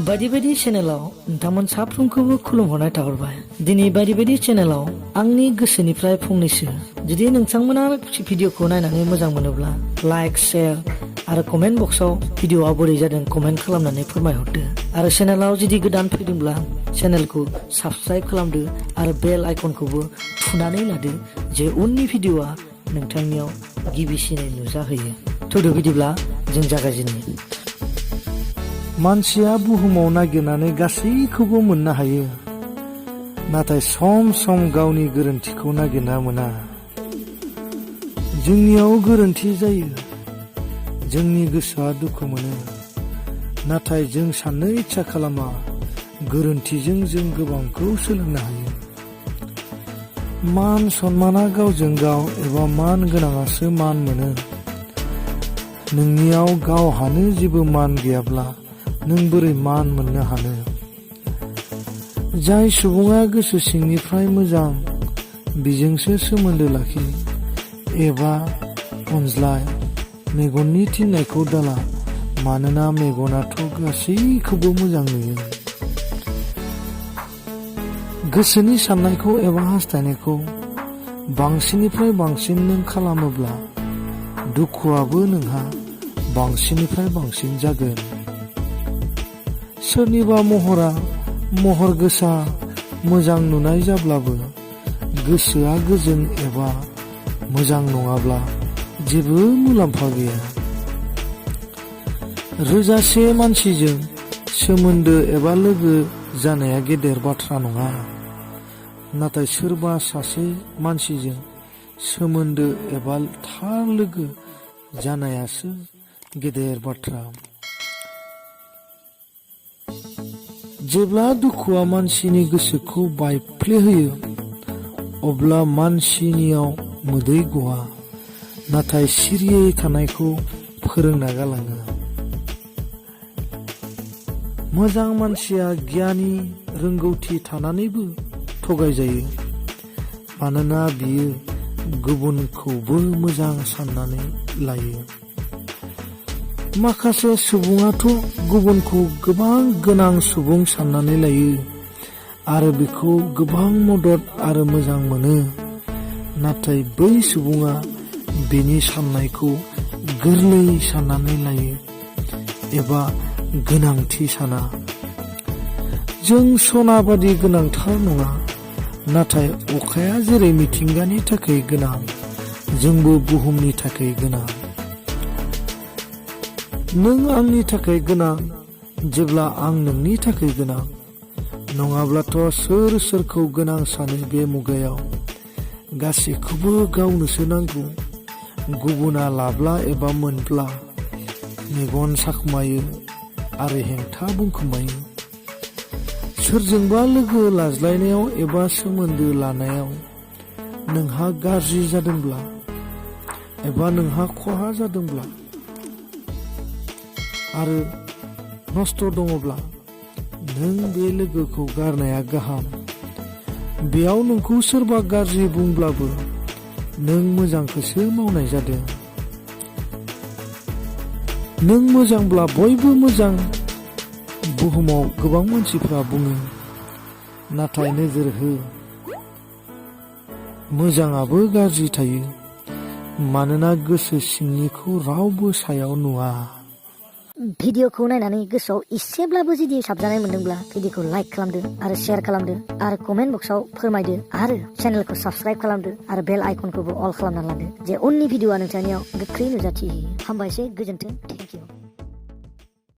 बायदि बायदि चेनेलाव नोंथांमोन साफ्रोमखौबो खुलुमहरनाय थाहरबाय। दिनै बायदि बायदि चेनेलाव आंनि गोसोनिफ्राय फंनैसो जुदि नोंथांमोना भिडिअखौ नायनानै मोजां मोनोब्ला लाइक शेयार आरो कमेन्ट बक्सआव भिडिअआ बोरै जादों कमेन्ट खालामनानै फोरमायहरदो आरो चेनेलाव जुदि गोदान फैदोंब्ला चेनेलखौ साबस्क्राइब खालामदो आरो बेल आइकनखौबो थुनानै लादो जे उननि भिडिअआ नोंथांनियाव गिबिसिनै नुजाहैयो। थौदो बिदिब्ला जों जागायजेननि। मानसिया बुहुमाव नागिरनानै गासैखौबो मोननो हायो, नाथाय सम सम गावनि गोरोन्थिखौ नागिरना मोना। जोंनियाव गोरोन्थि जायो, जोंनि गोसोआ दुखु मोनो, नाथाय जों साननो इच्छा खालामा गोरोन्थिजों जों गोबांखौ सोलोंनो हायो। मान सन्माना गावजों गाव एबा मान गोनाङासो मान मोनो। नोंनियाव गावहानो जेबो मान गैयाब्ला नों बोरै मान मोननो हानो? जाय सुबुङा गोसो सिंनिफ्राय मोजां बिजोंसो सोमोन्दो लाखि एबा अनज्लाय। मेगननि थिननायखौ दाला, मानोना मेगनाथ' गासैखौबो मोजां नुयो। गोसोनि साननायखौ एबा हास्थायनायखौ बांसिननिफ्राय बांसिन नों खालामोब्ला दुखुआबो नोंहा बांसिननिफ्राय बांसिन जागोन। सोरनिबा महरा महर गोसा मोजां नुनाय जाब्लाबो गोसोआ गोजोन एबा मोजां नङाब्ला जेबो मुलाम्फा गैया। रोजासे मानसिजों सोमोन्दो एबा लोगो जानाया गेदेर बाथ्रा नङा, नाथाय सोरबा सासे मानसिजों सोमोन्दो एबा थार लोगो जानायासो गेदेर बाथ्रा। जेब्ला दुखुआ मानसिनि गोसोखौ बायफ्लेहोयो अब्ला मानसिनियाव मोदै गवा, नाथाय सिरियै थानायखौ फोरोंना गालाङो। मोजां मानसिया गियानि रोंगौथि थानानैबो थगायजायो, मानोना बियो गुबुनखौबो मोजां साननानै लायो। माखासे सुबुङाथ' गुबुनखौ गोबां गोनां सुबुं साननानै लायो आरो बेखौ गोबां मदद आरो मोजां मोनो, नाथाय बै सुबुङा बेनि साननायखौ गोरलै साननानै लायो एबा गोनांथि साना। जों सना बादि गोनांथार नङा, नाथाय अखाया जेरै मिथिंगानि थाखाय गोनां, जोंबो बुहुमनि थाखाय गोनां। नों आंनि थाखाय गोनां जेब्ला आं नोंनि थाखाय गोनां। नङाब्लाथ' सोर सोरखौ गोनां सानो बे मुगायाव? गासैखौबो गावनोसो नांगौ। गुबुना लाब्ला एबा मोनब्ला मेगन साखोमायो आरो हेंथा बुंखोमायो। सोरजोंबा लोगो लाज्लायनायाव एबा सोमोन्दो लानायाव नोंहा गाज्रि जादोंब्ला एबा नोंहा खहा जादोंब्ला आरो नस्थ' दङब्ला नों बे लोगोखौ गारनाया गाहाम। बेयाव नोंखौ सोरबा गाज्रि बुंब्लाबो नों मोजांखौसो मावनाय जादों। नों मोजांब्ला बयबो मोजां बुहुमाव गोबां मानसिफ्रा बुङो, नाथाय नोजोर हो, मोजाङाबो गाज्रि थायो, मानोना गोसो सिंनिखौ रावबो सायाव नुवा। भिडिअखौ नायनानै गोसोआव एसेब्लाबो जुदि साबजानाय मोनदोंब्ला भिडिअखौ लाइक खालामदो आरो शेयार खालामदो आरो कमेन्ट बक्सआव फोरमायदो आरो चेनेलखौ साबस्क्राइब खालामदो आरो बेल आइकनखौबो अल खालामना लादो जे उननि भिडिअआ नोंथांनियाव गोख्रै नुजाथिहैयो। हामबायसै, गोजोन्थों, थेंक इउ।